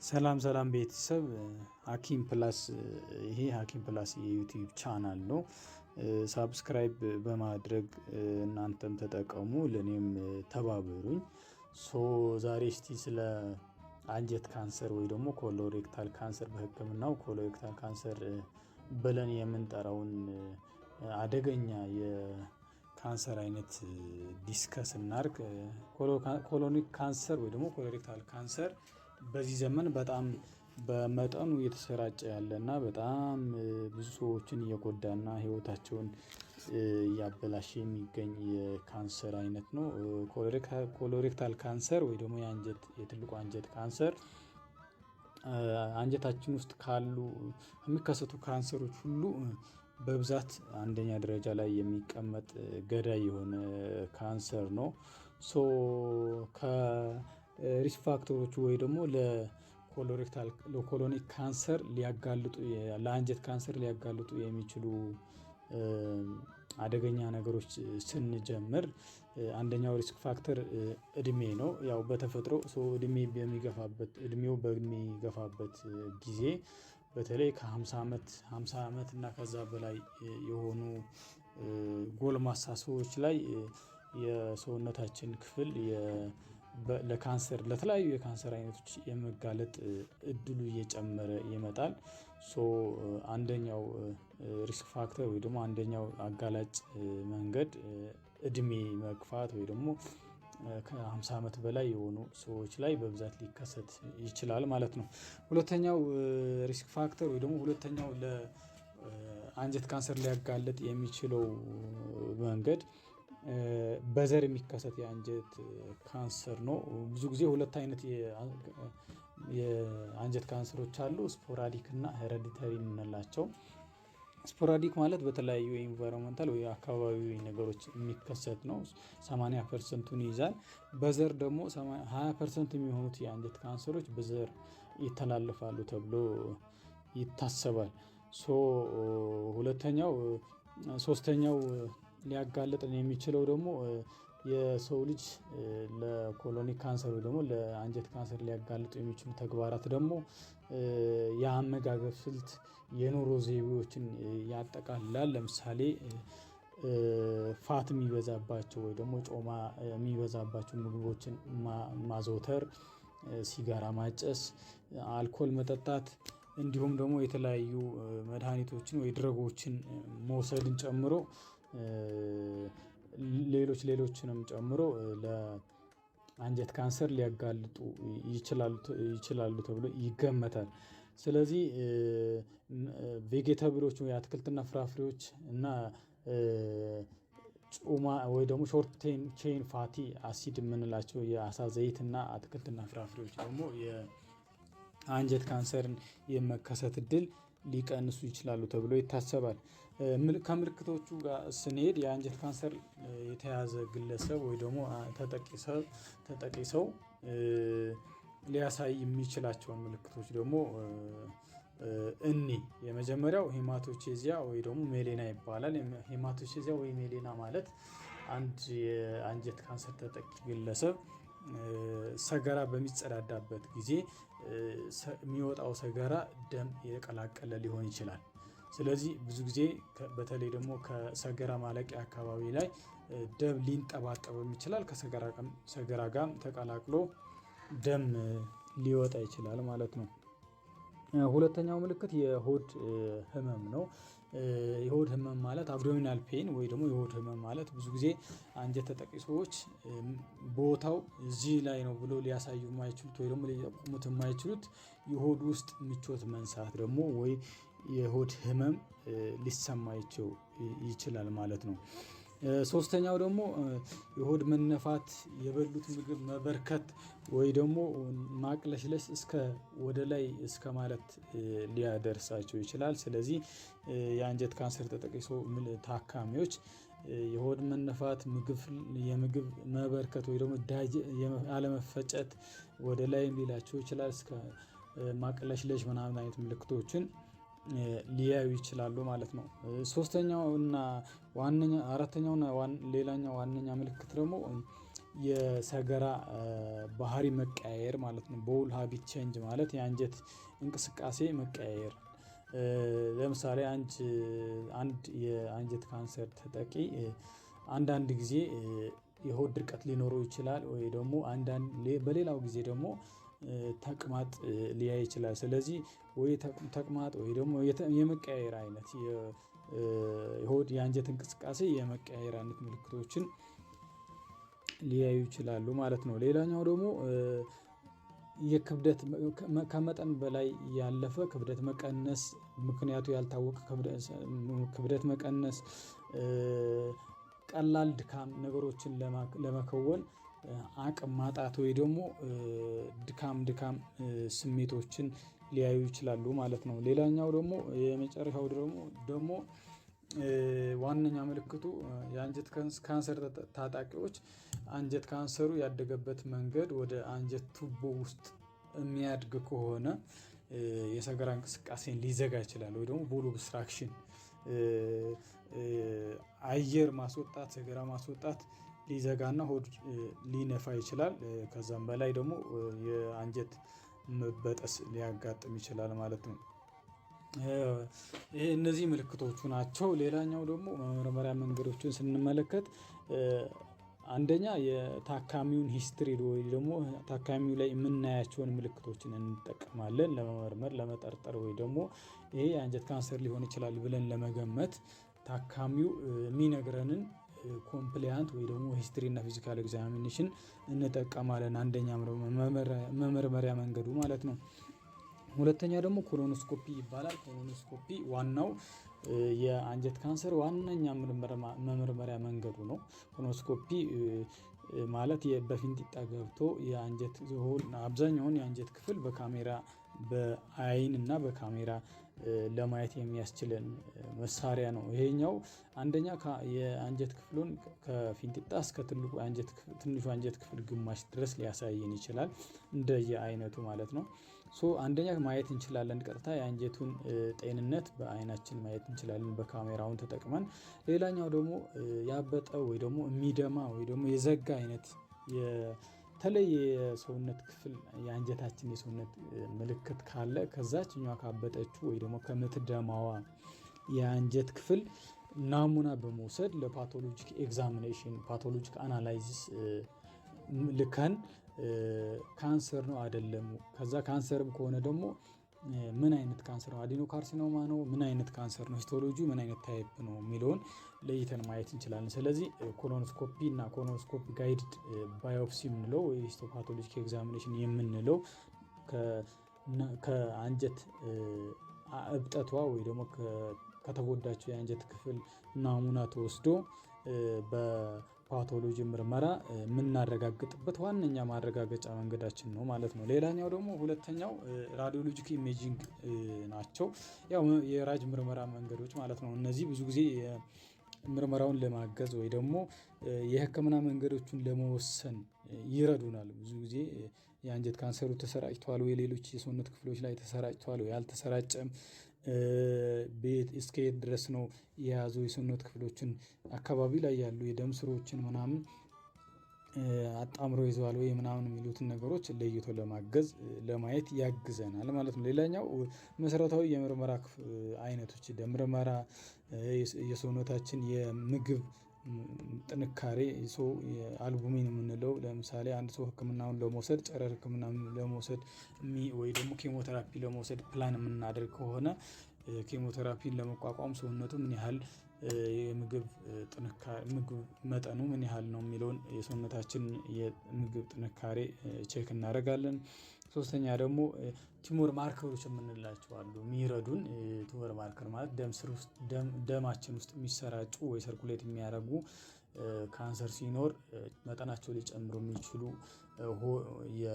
ሰላም ሰላም ቤተሰብ፣ ሀኪም ፕላስ፣ ይሄ ሀኪም ፕላስ የ YouTube channel ነው። Subscribe በማድረግ እናንተም ተጠቀሙ፣ ለእኔም ተባበሩኝ። So ዛሬ እስቲ ስለ አንጀት ካንሰር ወይ ደግሞ colorectal cancer፣ በሕክምናው colorectal cancer ብለን የምንጠራውን አደገኛ የካንሰር አይነት discuss እናርግ። Colonic cancer ወይ ደግሞ colorectal cancer በዚህ ዘመን በጣም በመጠኑ እየተሰራጨ ያለ እና በጣም ብዙ ሰዎችን እየጎዳና ህይወታቸውን እያበላሸ የሚገኝ የካንሰር አይነት ነው። Colorectal cancer ወይ ደግሞ የአንጀት፣ የትልቁ አንጀት ካንሰር አንጀታችን ውስጥ ካሉ የሚከሰቱ ካንሰሮች ሁሉ በብዛት አንደኛ ደረጃ ላይ የሚቀመጥ ገዳይ የሆነ ካንሰር ነው። So ከ risk factor ኦቹ ወይ ደግሞ ለ colorectal፣ ለ colonic cancer ሊያጋልጡ፣ ለአንጀት ካንሰር ሊያጋልጡ የሚችሉ አደገኛ ነገሮች ስንጀምር አንደኛው risk factor እድሜ ነው። ያው በተፈጥሮ ሰው እድሜው በሚገፋበት ጊዜ በተለይ ከ50 ዓመት፣ 50 ዓመት እና ከዛ በላይ የሆኑ ጎልማሳ ሰዎች ላይ የሰውነታችን ክፍል ለካንሰር፣ ለተለያዩ የካንሰር አይነቶች የመጋለጥ እድሉ እየጨመረ ይመጣል። So አንደኛው risk factor ወይ ደግሞ አንደኛው አጋላጭ መንገድ እድሜ መግፋት ወይ ደግሞ ከ50 ዓመት በላይ የሆኑ ሰዎች ላይ በብዛት ሊከሰት ይችላል ማለት ነው። ሁለተኛው risk factor ወይ ደግሞ ሁለተኛው ለአንጀት ካንሰር ሊያጋልጥ የሚችለው መንገድ በዘር የሚከሰት የአንጀት ካንሰር ነው። ብዙ ጊዜ ሁለት አይነት የአንጀት ካንሰሮች አሉ። Sporadic እና hereditary የምንላቸው። Sporadic ማለት በተለያዩ environmental ወይ አካባቢያዊ ነገሮች የሚከሰት ነው። 80%ቱን ይይዛል። በዘር ደግሞ 20% የሚሆኑት የአንጀት ካንሰሮች በዘር ይተላለፋሉ ተብሎ ይታሰባል። So ሁለተኛው ሶስተኛው ሊያጋልጥን የሚችለው ደግሞ የሰው ልጅ ለ colonic cancer ወይ ደግሞ ለአንጀት ካንሰር ሊያጋልጡ የሚችሉ ተግባራት ደግሞ የአመጋገብ ስልት፣ የኑሮ ዘይቤዎችን ያጠቃልላል። ለምሳሌ fat የሚበዛባቸው ወይ ደግሞ ጮማ የሚበዛባቸው ምግቦችን ማዘውተር፣ ሲጋራ ማጨስ፣ አልኮል መጠጣት፣ እንዲሁም ደግሞ የተለያዩ መድኃኒቶችን ወይ drug ኦችን መውሰድን ጨምሮ፣ ሌሎች ሌሎችንም ጨምሮ ለአንጀት ካንሰር ሊያጋልጡ ይችላሉ ተብሎ ይገመታል። ስለዚህ vegetable ኦች ወይ አትክልትና ፍራፍሬዎች እና ጮማ ወይ ደግሞ short chain fatty acid የምንላቸው የአሳ ዘይት እና አትክልትና ፍራፍሬዎች ደግሞ የአንጀት ካንሰርን የመከሰት እድል ሊቀንሱ ይችላሉ ተብሎ ይታሰባል። ከምልክቶቹ ጋር ስንሄድ የአንጀት ካንሰር የተያዘ ግለሰብ ወይ ደግሞ ተጠቂ ሰው ሊያሳይ የሚችላቸውን ምልክቶች ደግሞ እኒ የመጀመሪያው hematochezia ወይ ደግሞ melena ይባላል። Hematochezia ወይ melena ማለት አንድ የአንጀት ካንሰር ተጠቂ ግለሰብ ሰገራ በሚጸዳዳበት ጊዜ የሚወጣው ሰገራ ደም የቀላቀለ ሊሆን ይችላል። ስለዚህ ብዙ ጊዜ በተለይ ደግሞ ከሰገራ ማለቂያ አካባቢ ላይ ደም ሊንጠባጠብም ይችላል፣ ከሰገራ ጋር ተቀላቅሎ ደም ሊወጣ ይችላል ማለት ነው። ሁለተኛው ምልክት የሆድ ህመም ነው። የሆድ ህመም ማለት abdominal pain ወይ ደግሞ የሆድ ህመም ማለት ብዙ ጊዜ አንጀት ተጠቂ ሰዎች ቦታው እዚህ ላይ ነው ብሎ ሊያሳዩ የማይችሉት ወይ ደግሞ ሊጠቁሙት የማይችሉት የሆድ ውስጥ ምቾት መንሳት ደግሞ ወይ የሆድ ህመም ሊሰማቸው ይችላል ማለት ነው። ሶስተኛው ደግሞ የሆድ መነፋት፣ የበሉት ምግብ መበርከት ወይ ደግሞ ማቅለሽለሽ እስከ ወደ ላይ እስከ ማለት ሊያደርሳቸው ይችላል። ስለዚህ የአንጀት ካንሰር ተጠቂ ሰው ታካሚዎች የሆድ መነፋት፣ የምግብ መበርከት ወይ ደግሞ አለመፈጨት፣ ወደ ላይም ሊላቸው ይችላል፣ እስከ ማቅለሽለሽ ምናምን አይነት ምልክቶችን ሊያዩ ይችላሉ ማለት ነው። ሶስተኛው እና ዋነኛ አራተኛው እና ሌላኛው ዋነኛ ምልክት ደግሞ የሰገራ ባህሪ መቀያየር ማለት ነው። Bowel habit change ማለት የአንጀት እንቅስቃሴ መቀያየር። ለምሳሌ አንድ የአንጀት ካንሰር ተጠቂ አንዳንድ ጊዜ የሆድ ድርቀት ሊኖረው ይችላል፣ ወይ ደግሞ አንዳንድ በሌላው ጊዜ ደግሞ ተቅማጥ ሊያይ ይችላል። ስለዚህ ወይ ተቅማጥ ወይ ደግሞ የመቀያየር አይነት የሆድ የአንጀት እንቅስቃሴ የመቀያየር አይነት ምልክቶችን ሊያዩ ይችላሉ ማለት ነው። ሌላኛው ደግሞ የክብደት ከመጠን በላይ ያለፈ ክብደት መቀነስ፣ ምክንያቱ ያልታወቀ ክብደት መቀነስ፣ ቀላል ድካም፣ ነገሮችን ለመከወን አቅም ማጣት ወይ ደግሞ ድካም ድካም ስሜቶችን ሊያዩ ይችላሉ ማለት ነው። ሌላኛው ደግሞ የመጨረሻው ደግሞ ዋነኛ ምልክቱ የአንጀት ካንሰር ታጣቂዎች አንጀት ካንሰሩ ያደገበት መንገድ ወደ አንጀት ቱቦ ውስጥ የሚያድግ ከሆነ የሰገራ እንቅስቃሴን ሊዘጋ ይችላል፣ ወይ ደግሞ bowel obstruction፣ አየር ማስወጣት፣ ሰገራ ማስወጣት ሊዘጋና ሆድ ሊነፋ ይችላል። ከዛም በላይ ደግሞ የአንጀት መበጠስ ሊያጋጥም ይችላል ማለት ነው። ይሄ እነዚህ ምልክቶቹ ናቸው። ሌላኛው ደግሞ መመርመሪያ መንገዶችን ስንመለከት አንደኛ የታካሚውን history ወይ ደግሞ ታካሚው ላይ የምናያቸውን ምልክቶችን እንጠቀማለን ለመመርመር፣ ለመጠርጠር ወይ ደግሞ ይሄ የአንጀት ካንሰር ሊሆን ይችላል ብለን ለመገመት ታካሚው የሚነግረንን complaint ወይ ደግሞ history እና physical examination እንጠቀማለን። አንደኛ መመርመሪያ መንገዱ ማለት ነው። ሁለተኛ ደግሞ colonoscopy ይባላል። Colonoscopy ዋናው የአንጀት ካንሰር ዋነኛ መመርመሪያ መንገዱ ነው። Colonoscopy ማለት በፊንጢጣ ገብቶ የአንጀት አብዛኛውን የአንጀት ክፍል በካሜራ፣ በአይን እና በካሜራ ለማየት የሚያስችለን መሳሪያ ነው። ይሄኛው አንደኛ የአንጀት ክፍሉን ከፊንጢጣ እስከ ትልቁ የአንጀት ትንሹ አንጀት ክፍል ግማሽ ድረስ ሊያሳየን ይችላል፣ እንደየአይነቱ ማለት ነው። So አንደኛ ማየት እንችላለን፣ ቀጥታ የአንጀቱን ጤንነት በአይናችን ማየት እንችላለን በካሜራውን ተጠቅመን። ሌላኛው ደግሞ ያበጠ ወይ ደግሞ የሚደማ ወይ ደግሞ የዘጋ አይነት የተለየ የሰውነት ክፍል፣ የአንጀታችን የሰውነት ምልክት ካለ ከዛችኛዋ ካበጠችው ወይ ደግሞ ከምትደማዋ የአንጀት ክፍል ናሙና በመውሰድ ለ pathologic examination፣ pathologic analysis ልከን ካንሰር ነው አይደለም፣ ከዛ ካንሰርም ከሆነ ደግሞ ምን አይነት ካንሰር ነው፣ adenocarcinoma ነው፣ ምን አይነት ካንሰር ነው፣ histology ምን አይነት type ነው የሚለውን ለይተን ማየት እንችላለን። ስለዚህ colonoscopy እና colonoscopy guided biopsy የምንለው ወይ histopathologic examination የምንለው ከአንጀት እብጠቷ ወይ ደግሞ ከተጎዳቸው የአንጀት ክፍል ናሙና ተወስዶ በ pathology ምርመራ የምናረጋግጥበት ዋነኛ ማረጋገጫ መንገዳችን ነው ማለት ነው። ሌላኛው ደግሞ ሁለተኛው radiologic imaging ናቸው። ያው የራጅ ምርመራ መንገዶች ማለት ነው። እነዚህ ብዙ ጊዜ ምርመራውን ለማገዝ ወይ ደግሞ የህክምና መንገዶቹን ለመወሰን ይረዱናል። ብዙ ጊዜ የአንጀት ካንሰሩ ተሰራጭቷል ወይ፣ ሌሎች የሰውነት ክፍሎች ላይ ተሰራጭቷል ወይ አልተሰራጨም፣ ቤት እስከ የት ድረስ ነው የያዘው፣ የሰውነት ክፍሎችን አካባቢ ላይ ያሉ የደም ስሮችን ምናምን አጣምሮ ይዘዋል ወይ ምናምን የሚሉትን ነገሮች ለይቶ ለማገዝ፣ ለማየት ያግዘናል ማለት ነው። ሌላኛው መሰረታዊ የምርመራ አይነቶች ደም ምርመራ፣ የሰውነታችን የምግብ ጥንካሬ፣ so albumin የምንለው፣ ለምሳሌ አንድ ሰው ህክምናውን ለመውሰድ፣ ጨረር ህክምና ለመውሰድ ወይ ደግሞ ኬሞቴራፒ ለመውሰድ ፕላን የምናደርግ ከሆነ ኬሞቴራፒን ለመቋቋም ሰውነቱ ምን ያህል የምግብ ጥንካሬ፣ ምግብ መጠኑ ምን ያህል ነው የሚለውን የሰውነታችን የምግብ ጥንካሬ check እናደርጋለን። ሶስተኛ ደግሞ tumor marker ኦች የምንላቸው አሉ የሚረዱን። Tumor marker ማለት ደም ስር ውስጥ፣ ደማችን ውስጥ የሚሰራጩ ወይ circulate የሚያደርጉ፣ ካንሰር ሲኖር መጠናቸው ሊጨምሩ የሚችሉ የ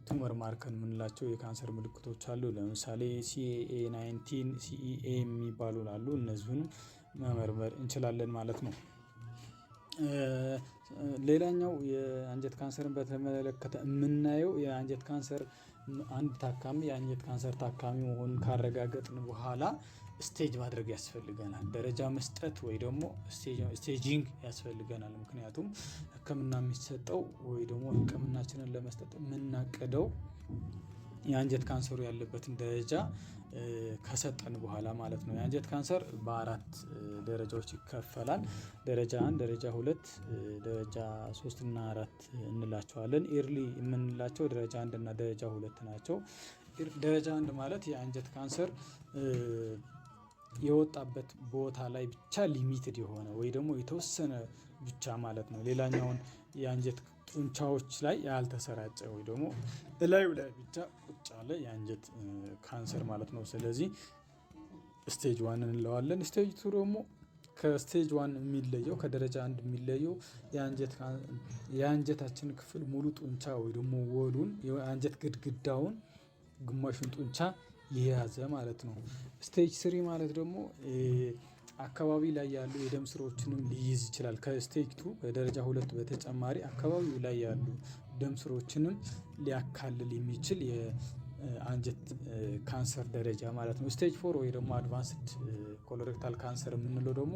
tumor marker የምንላቸው የካንሰር ምልክቶች አሉ። ለምሳሌ CA 19፣ CEA የሚባሉ አሉ፣ እነዚሁንም መመርመር እንችላለን ማለት ነው። ሌላኛው የአንጀት ካንሰርን በተመለከተ የምናየው የአንጀት ካንሰር አንድ ታካሚ የአንጀት ካንሰር ታካሚ መሆኑን ካረጋገጥን በኋላ stage ማድረግ ያስፈልገናል። ደረጃ መስጠት ወይ ደግሞ staging ያስፈልገናል። ምክንያቱም ህክምና የሚሰጠው ወይ ደግሞ ህክምናችንን ለመስጠት የምናቅደው የአንጀት ካንሰሩ ያለበትን ደረጃ ከሰጠን በኋላ ማለት ነው። የአንጀት ካንሰር በአራት ደረጃዎች ይከፈላል። ደረጃ 1፣ ደረጃ 2፣ ደረጃ 3 እና 4 እንላቸዋለን። Early የምንላቸው ደረጃ 1 እና ደረጃ 2 ናቸው። ደረጃ 1 ማለት የአንጀት ካንሰር የወጣበት ቦታ ላይ ብቻ limited የሆነ ወይ ደግሞ የተወሰነ ብቻ ማለት ነው። ሌላኛውን የአንጀት ጡንቻዎች ላይ ያልተሰራጨ ወይ ደግሞ እላዩ ላይ ብቻ ቁጭ ያለ የአንጀት ካንሰር ማለት ነው። ስለዚህ stage 1 እንለዋለን። Stage 2 ደግሞ ከ stage 1 የሚለየው፣ ከደረጃ 1 የሚለየው የአንጀታችን ክፍል ሙሉ ጡንቻ ወይ ደግሞ wall ኡን፣ የአንጀት ግድግዳውን ግማሹን ጡንቻ የያዘ ማለት ነው። Stage 3 ማለት ደግሞ አካባቢ ላይ ያሉ የደም ስሮችንም ሊይዝ ይችላል። ከ stage 2፣ ከደረጃ 2 በተጨማሪ አካባቢው ላይ ያሉ ደም ስሮችንም ሊያካልል የሚችል የአንጀት ካንሰር ደረጃ ማለት ነው። Stage 4 ወይ ደግሞ advanced colorectal cancer የምንለው ደግሞ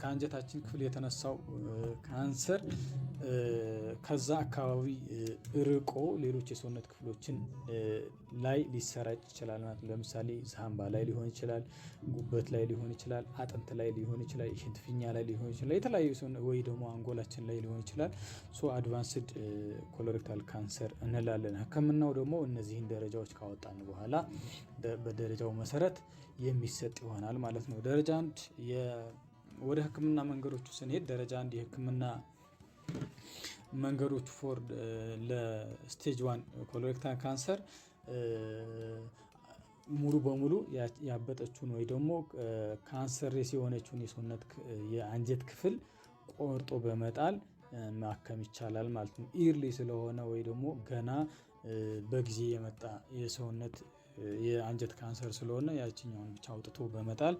ከአንጀታችን ክፍል የተነሳው ካንሰር ከዛ አካባቢ ርቆ ሌሎች የሰውነት ክፍሎችን ላይ ሊሰራጭ ይችላል ማለት ነው። ለምሳሌ ሳምባ ላይ ሊሆን ይችላል፣ ጉበት ላይ ሊሆን ይችላል፣ አጥንት ላይ ሊሆን ይችላል፣ የሽንት ፊኛ ላይ ሊሆን ይችላል፣ የተለያዩ ወይ ደግሞ አንጎላችን ላይ ሊሆን ይችላል። So advanced colorectal cancer እንላለን። ህክምናው ደግሞ እነዚህን ደረጃዎች ካወጣን በኋላ በደረጃው መሰረት የሚሰጥ ይሆናል ማለት ነው። ደረጃ 1፣ ወደ ህክምና መንገዶቹ ስንሄድ፣ ደረጃ 1 የህክምና መንገዶቹ for ለ stage 1 colorectal cancer ሙሉ በሙሉ ያበጠችውን ወይ ደግሞ cancerous የሆነችውን የሰውነት የአንጀት ክፍል ቆርጦ በመጣል ማከም ይቻላል ማለት ነው። Early ስለሆነ ወይ ደግሞ ገና በጊዜ የመጣ የሰውነት የአንጀት ካንሰር ስለሆነ ያችኛውን ብቻ አውጥቶ በመጣል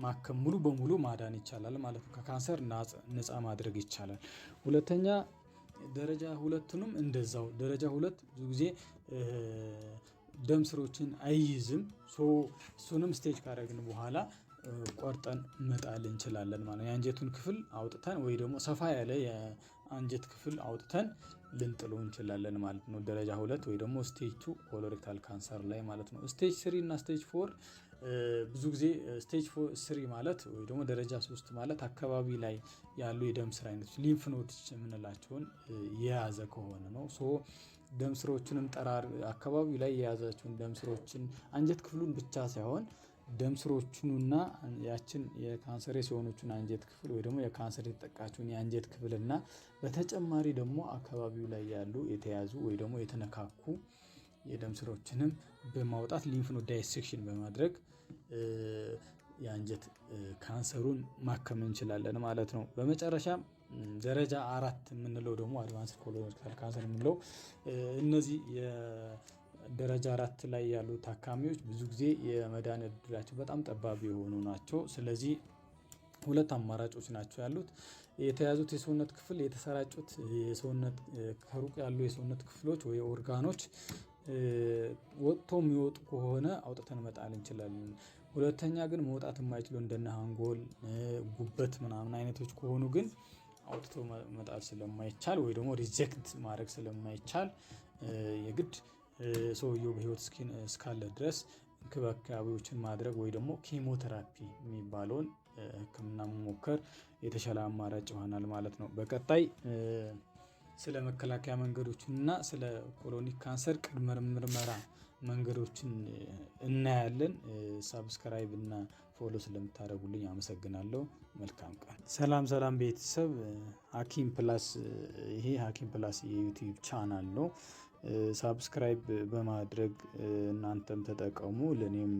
ማከም፣ ሙሉ በሙሉ ማዳን ይቻላል ማለት ነው። ከካንሰር ነፃ ማድረግ ይቻላል። ሁለተኛ ደረጃ 2ንም እንደዛው፣ ደረጃ 2 ብዙ ጊዜ ደም ስሮችን አይይዝም። So እሱንም stage ካደረግን በኋላ ቆርጠን መጣል እንችላለን ማለት ነው። የአንጀቱን ክፍል አውጥተን ወይ ደግሞ ሰፋ ያለ የአንጀት ክፍል አውጥተን ልንጥለው እንችላለን ማለት ነው። ደረጃ 2 ወይ ደግሞ stage 2 colorectal cancer ላይ ማለት ነው። Stage 3 እና stage 4፣ ብዙ ጊዜ stage 3 ማለት ወይ ደግሞ ደረጃ 3 ማለት አካባቢ ላይ ያሉ የደም ስር አይነቶች፣ lymph nodes የምንላቸውን የያዘ ከሆነ ነው። So ደም ስሮችንም ጠራር አካባቢው ላይ የያዛቸውን ደም ስሮችን፣ አንጀት ክፍሉን ብቻ ሳይሆን ደም ስሮቹንና ያችን የካንሰር የሆነችውን አንጀት ክፍል ወይ ደግሞ የካንሰር የተጠቃችውን የአንጀት ክፍል እና በተጨማሪ ደግሞ አካባቢው ላይ ያሉ የተያዙ ወይ ደግሞ የተነካኩ የደም ስሮችንም በማውጣት፣ lymph node dissection በማድረግ የአንጀት ካንሰሩን ማከም እንችላለን ማለት ነው። በመጨረሻም ደረጃ 4 የምንለው ደግሞ advanced colorectal cancer የምንለው፣ እነዚህ የደረጃ 4 ላይ ያሉ ታካሚዎች ብዙ ጊዜ የመዳን እድላቸው በጣም ጠባብ የሆኑ ናቸው። ስለዚህ ሁለት አማራጮች ናቸው ያሉት። የተያዙት የሰውነት ክፍል፣ የተሰራጩት የሰውነት ከሩቅ ያሉ የሰውነት ክፍሎች ወይ ኦርጋኖች ወጥቶ የሚወጡ ከሆነ አውጥተን መጣል እንችላለን። ሁለተኛ ግን መውጣት የማይችሉ እንደነ አንጎል፣ ጉበት ምናምን አይነቶች ከሆኑ ግን አውጥቶ መጣል ስለማይቻል ወይ ደግሞ resect ማድረግ ስለማይቻል የግድ ሰውየው በህይወት እስካለ ድረስ እንክብካቤዎችን ማድረግ ወይ ደግሞ ኬሞቴራፒ የሚባለውን ህክምና መሞከር የተሻለ አማራጭ ይሆናል ማለት ነው። በቀጣይ ስለ መከላከያ መንገዶችን እና ስለ colonic cancer ቅድመ ምርመራ መንገዶችን እናያለን። Subscribe እና follow ስለምታደርጉልኝ አመሰግናለሁ። መልካም ቀን። ሰላም ሰላም ቤተሰብ፣ ሀኪም ፕላስ፣ ይሄ ሀኪም ፕላስ የ YouTube channel ነው። Subscribe በማድረግ እናንተም ተጠቀሙ፣ ለኔም